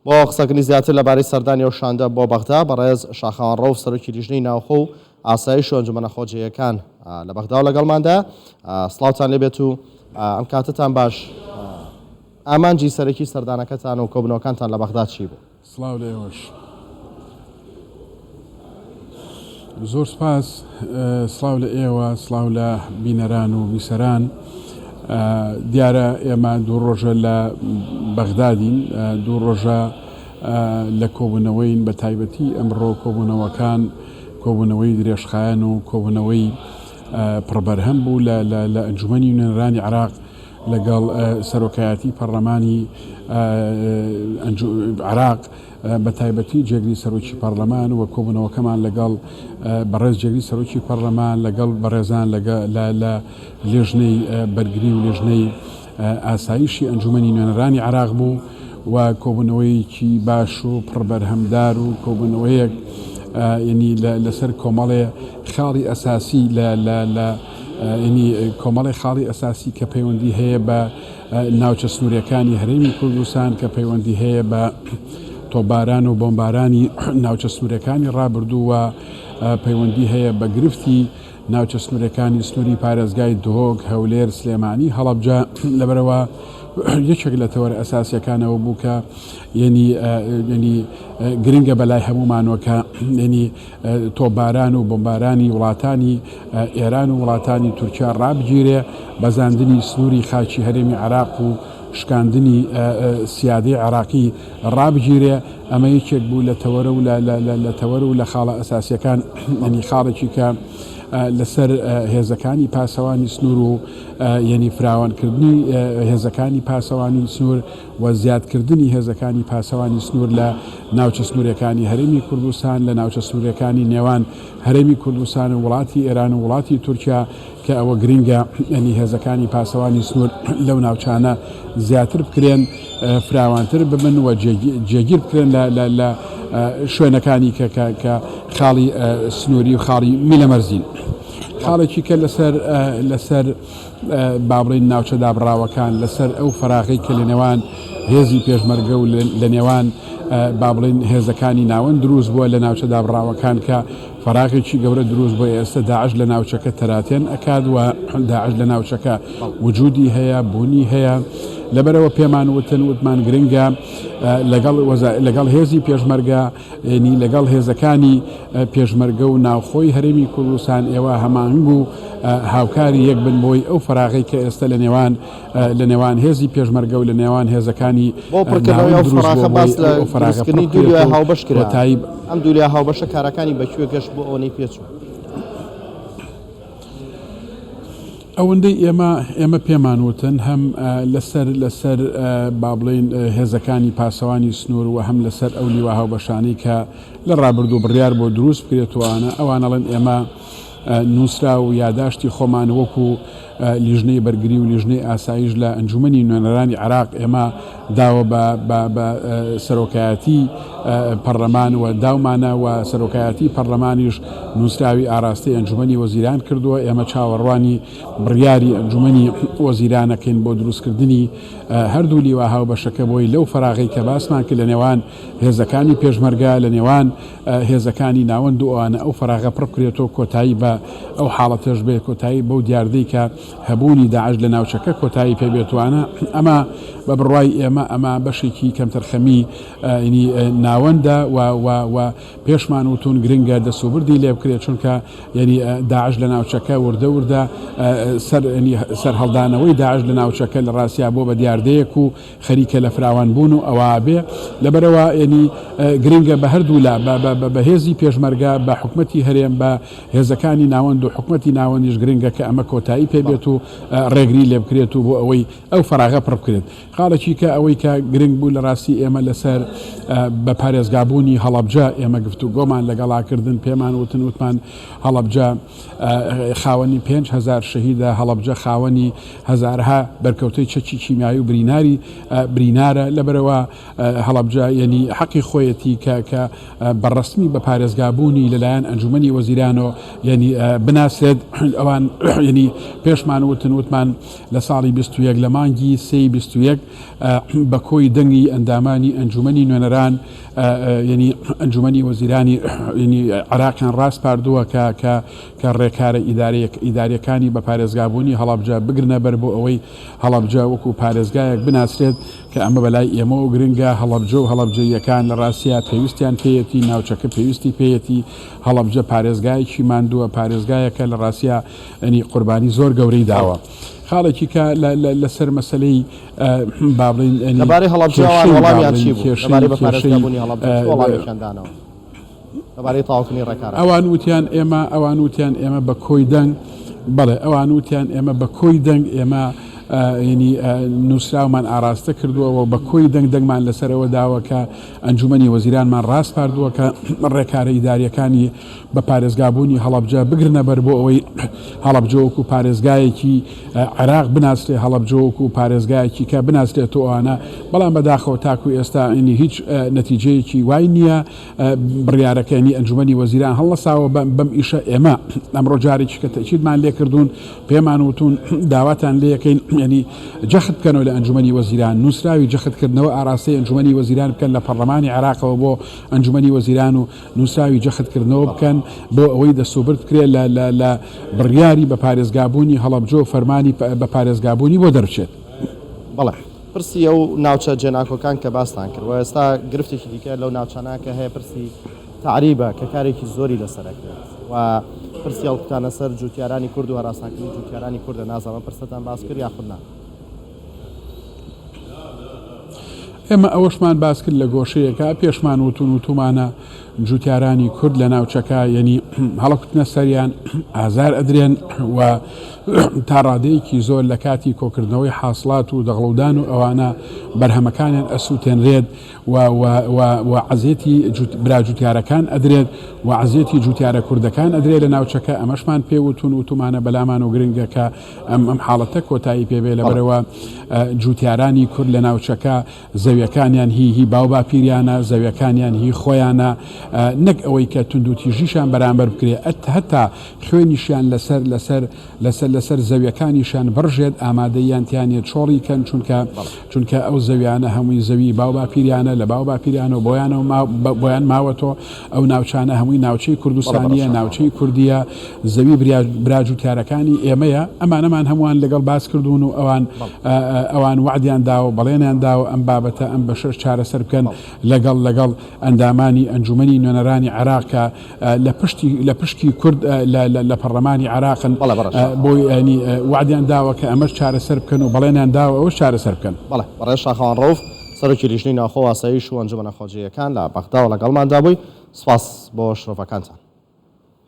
بۆ قسەکردنی زیاتر لەبارەی سەردانی ئەو شاندە بۆ بەغدا، بەڕێز شاخەوان ڕەوف سەرۆکی لیژنەی ناوخۆ و ئاسایش و ئەنجومەنە خۆجێیەکان لە بەغداوە لەگەڵماندایە. سڵاوتان لێبێت و ئەم کاتەتان باش. ئامانجی سەرەکی سەردانەکەتان و کۆبوونەوەکانتان لە بەغدا چی بوو؟ سڵاو لە ئێوەش. زۆر سپاس. سڵاو لە ئێوە، سڵاو لە بینەران و بیسەران. دیارە ئێمە دوو ڕۆژە لە بەغدادین، دوو ڕۆژە لە کۆبوونەوەین، بە تایبەتی ئەمڕۆ کۆبوونەوەکان کۆبوونەوەی درێژخایەن و کۆبوونەوەی پڕبەرهەم بوو لە ئەنجومەنی نوێنەرانی عێراق لەگەڵ سەرۆکایەتی پەڕلەمانی عێراق بە تایبەتی جێگری سەرۆکی پەڕلەمان و کۆبوونەوەکەمان لەگەڵ بەڕێز جێگری سەرۆکی پەڕلەمان لەگەڵ بەڕێزان لە لێژنەی بەرگری و لێژنەی ئاسایشی ئەنجومەنی نوێنەرانی عێراق بوو و کۆبوونەوەیەکی باش و پڕبەرهەمدار و کۆبوونەوەیەک یعنی لەسەر کۆمەڵێ خاڵی ئەساسی لە لە یعنی کۆمەڵێ خاڵی ئەساسی کە پەیوەندی هەیە بە ناوچە سنووریەکانی هەرێمی کوردستان کە پەیوەندی هەیە بە تۆپباران و بۆمبارانی ناوچە سنوورەکانی ڕابردوو و پەیوەندی هەیە بە گرفتی ناوچە سنوورەکانی سنووری پارێزگای دهۆک، هەولێر، سلێمانی، هەڵەبجە، لەبەرئەوە یەکێک لە تەوەرە ئەساسیەکانەوە بوو کە یەنی یەنی گرنگە بەلای هەموومانەوە کە یەنی تۆپباران و بۆمبارانی وڵاتانی ئێران و وڵاتانی تورکیا ڕابگیرێ، بەزاندنی سنووری خاکی هەرێمی عێراق و شکاندنی سیادەی عێراقی ڕابگیرێ، ئەمە یەکێک بوو لە تەوەرە و لە تەوەر و لە خاڵە ئەساسیەکان، یەنی خاڵێکی کە لەسەر هێزەکانی پاسەوانی سنوور و یەنی فراوانکردنی هێزەکانی پاسەوانی سنوور و زیادکردنی هێزەکانی پاسەوانی سنوور لە ناوچە سنوورەکانی هەرێمی کوردستان، لە ناوچە سنوورەکانی نێوان هەرێمی کوردستان و وڵاتی ئێران و وڵاتی تورکیا کە ئەوە گرنگە یەنی هێزەکانی پاسەوانی سنوور لەو ناوچانە زیاتر بکرێن، فراوانتر ببن و جێگیر بکرێن لە شوێنەکانی کە کە خاڵی سنووری و خاڵی میلەمەرزین. خاڵێکی کە لەسەر لەسەر با بڵێین ناوچە دابڕاوەکان، لەسەر ئەو فەراغەی کە لە نێوان هێزی پێشمەرگە و لە نێوان با بڵێین هێزەکانی ناوەند دروست بووە لە ناوچە دابڕاوەکان کە فەراغێکی گەورە دروست بووە ئێستا داعش لە ناوچەکە تەراتێن ئەکات و داعش لە ناوچەکە وجودی هەیە بوونی هەیە لەبەرەوە پێمان وتن وتمان گرنگە لەگەڵ لەگەڵ هێزی پێشمەرگە ینی لەگەڵ هێزەکانی پێشمەرگە و ناوخۆی هەرێمی کوردستان ئێوە هەماهەنگ و هاوکاری یەک بن بۆی ئەو فەراغەی کە ئێستا لە نێوان لە نێوان هێزی پێشمەرگە و لە نێوان هێزەکانی بۆ پڕکردنەوەی ئەو فەراغە باس لە دروستکردنی دوو لیوای هاوبەش کرا. ئەم دوو لیوا هاوبەشە کارەکانی بە کوێ گەشت بۆ ئەوەنەی پێچوو؟ ئەوەندەی ئێمە ئێمە پێمان وتن هەم لەسەر لەسەر با بڵێین هێزەکانی پاسەوانی سنوور و هەم لەسەر ئەو لیوا هاوبەشانەی کە لە ڕابردوو بڕیار بۆ دروست بکرێت و ئەوانە ئەوان ئەڵێن ئێمە نووسراو و یاداشتی خۆمان وەکو لیژنەی بەرگری و لیژنەی ئاسایش لە ئەنجومەنی نوێنەرانی عێراق ئێمە داوە بە بە بە سەرۆکایەتی پەڕلەمان و داومانە و سەرۆکایەتی پەڕلەمانیش نووسراوی ئاراستەی ئەنجومەنی وەزیران کردووە، ئێمە چاوەڕوانی بڕیاری ئەنجومەنی وەزیرانەکەین بۆ دروستکردنی هەردوو لیوا هاوبەشەکە بۆی لەو فەراغەی کە باسمان کرد لە نێوان هێزەکانی پێشمەرگە لە نێوان هێزەکانی ناوەند و ئەوانە ئەو فەراغە پڕ بکرێتەوە کۆتایی بە ئەو حاڵەتەش بێت کۆتایی بەو دیاردەی کە هەبوونی داعش لە ناوچەکە کۆتایی پێ بێت وانە ئەمە بە بڕوای ئێمە ئەمە بەشێکی کەمتەرخەمی ینی ناوەندە و و و پێشمان وتون گرنگە دەسوبردی لێ بکرێت چونکە یعنی داعش لە ناوچەکە وردە وردە سەر ینی سەرهەڵدانەوەی داعش لە ناوچەکە لە ڕاستیا بۆ بە دیاردەیەک و خەریکە لە فراوان بوون و ئەوە بێ لەبەرئەوە ینی گرنگە بە هەردوولا بە بە بە هێزی پێشمەرگە بە حکومەتی هەرێم بە هێزەکانی ناوەند و حکومەتی ناوەندیش گرنگە کە ئەمە کۆتایی پێ بێت و ڕێگری لێ بکرێت و بۆ ئەوەی ئەو فەراغە پڕ بکرێت. خاڵێکی کە ئەوەی کە گرنگ بوو لە ڕاستی ئێمە لەسەر بە پارێزگابوونی هەڵەبجە ئێمە گفتوگۆمان لەگەڵا کردن پێمان وتن وتمان هەڵەبجە خاوەنی 5000 شەهیدە هەڵەبجە خاوەنی هەزارەها بەرکەوتەی چەکی کیمیایی و بریناری برینارە لەبەرئەوە هەڵەبجە یەنی حەقی خۆیەتی کە کە بە ڕەسمی بە پارێزگابوونی لەلایەن ئەنجومەنی وەزیرانەوە یەنی بناسرێت ئەوان یەنی پێشمان. پێشمان وتن وتمان لە ساڵی 21 لە مانگی سێی 21 بە کۆی دەنگی ئەندامانی ئەنجومەنی نوێنەران یەنی ئەنجومەنی وەزیرانی یەنی عێراقیان ڕاسپاردووە کە کە کە ڕێکارە ئیداریەک ئیداریەکانی بە پارێزگابوونی هەڵەبجە بگرنە بەر بۆ ئەوەی هەڵەبجە وەکو پارێزگایەک بناسرێت کە ئەمە بەلای ئێمەوە گرنگە هەڵەبجە و هەڵەبجەییەکان لە ڕاستیا پێویستیان پێیەتی ناوچەکە پێویستی پێیەتی هەڵەبجە پارێزگایەکی ماندووە پارێزگایەکە لە ڕاستیا یەنی قوربانی زۆر گەورەی داوە خاڵێکی کە لە لە لەسەر مەسەلەی با بڵێین یەنی لەبارەی هەڵەبجە ئەوان کێشەی با وەڵامیان بڵێین چی بوو؟ کێشەی لەبارەی بە کێشەی پارێزگابوونی هەڵەبجە چ وەڵامێکیان دانەوە؟ لەبارەی تەواوکردنی ڕێکارەکان؟ ئەوان وتیان ئێمە ئەوان وتیان ئێمە بە کۆی دەنگ بەڵێ ئەوان وتیان ئێمە بە کۆی دەنگ ئێمە یەنی نووسراومان ئاراستە کردووە و بە کۆی دەنگ دەنگمان لەسەر ئەوە داوە کە ئەنجومەنی وەزیرانمان ڕاسپاردووە کە ڕێکارە ئیدارییەکانی بە پارێزگابوونی هەڵەبجە بگرنە بەر بۆ ئەوەی هەڵەبجە وەکو پارێزگایەکی عێراق بناسرێ، هەڵەبجە وەکو پارێزگایەکی کە بناسرێت و ئەوانە، بەڵام بەداخەوە تاکو ئێستا یەنی هیچ نەتیجەیەکی وای نییە، بڕیارەکە یەنی ئەنجومەنی وەزیران هەڵنەساوە بەم ئیشە، ئێمە ئەمڕۆ جارێکی کە تەئکیدمان لێکردوون پێمان وتوون داواتان لێکەین یەنی جەخت بکەنەوە لە ئەنجومەنی وەزیران، نووسراوی جەختکردنەوە ئاراستەی ئەنجومەنی وەزیران بکەن لە پەڕلەمانی عێراقەوە بۆ ئەنجومەنی وەزیران و نووسراوی جەختکردنەوە بکەن بۆ ئەوەی دەستوبرد بکرێت لە لە لە بڕیاری بە پارێزگابوونی هەڵەبجە و فەرمانی بە پارێزگابوونی بۆ دەربچێت. بەڵێ. پرسی ئەو ناوچە جێناکۆکان کە باستان کرد و ئێستا گرفتێکی دیکە لەو ناوچانە کە هەیە پرسی تەعریبە کە کارێکی زۆری لەسەر ئەکرێت و پرسی هەڵکوتانە سەر جووتیارانی کورد و هەراسانکردنی جووتیارانی کوردە نازانم ئەم پرسەتان باس کرد یاخود نا؟ ئێمە ئەوەشمان باس کرد لە گۆشەیەکا پێشمان وتون وتومانە جوتیارانی کورد لە ناوچەکە یەنی هەڵەکوتنە سەریان ئازار ئەدرێن و تا ڕادەیەکی زۆر لە کاتی کۆکردنەوەی حاصلات و دەغڵودان و ئەوانە بەرهەمەکانیان ئەسووتێنرێت و و عەزێتی برا جوتیارەکان ئەدرێت و عەزێتی جوتیارە کوردەکان ئەدرێت لە ناوچەکە ئەمەشمان پێ وتون وتومانە بەلامان و گرنگە کە ئەم ئەم حاڵەتە کۆتایی پێ بێ لەبەرئەوە جوتیارانی کورد لە ناوچەکە زەویەکانیان هی هی باو باپیریانە زەویەکانیان هی خۆیانە نەک ئەوەی کە توندوتیژیشان بەرامبەر بکرێ ئەت هەتا خوێنیشیان لەسەر لەسەر لەسەر لەسەر زەویەکانیشان بڕژێت ئامادەیان تیانە چۆڵی کەن چونکە چونکە ئەو زەویانە هەمووی زەوی باو باپیریانە لە باو باپیرانەوە بۆیانەوە بۆیان ماوەتەوە ئەو ناوچانە هەمووی ناوچەی کوردستانیە ناوچەی کوردیە زەوی برا جوتیارەکانی ئێمەیە ئەمانەمان هەمووان لەگەڵ باس کردوون و ئەوان ئەوان وەعدیان داوە بەڵێنیان داوە ئەم بابەتە ئەم بەشەش چارەسەر بکەن لەگەڵ لەگەڵ ئەندامانی ئەنجومەنی نوێنەرانی عێراق کە لە پشتی لە پشکی کورد لە پەڕلەمانی عێراقن بۆی ینی وەعدیان داوە کە ئەمەش چارەسەر بکەن و بەڵێنیان داوە ئەوەش چارەسەر بکەن. بەڵێ بەڕێز شاخەوان ڕەوف سەرۆکی لیژنەی ناوخۆ و ئاسایش و ئەنجومەنە خۆجێیەکان لە بەغداوە لەگەڵماندا بووی، سوپاس بۆ شرۆڤەکانتان.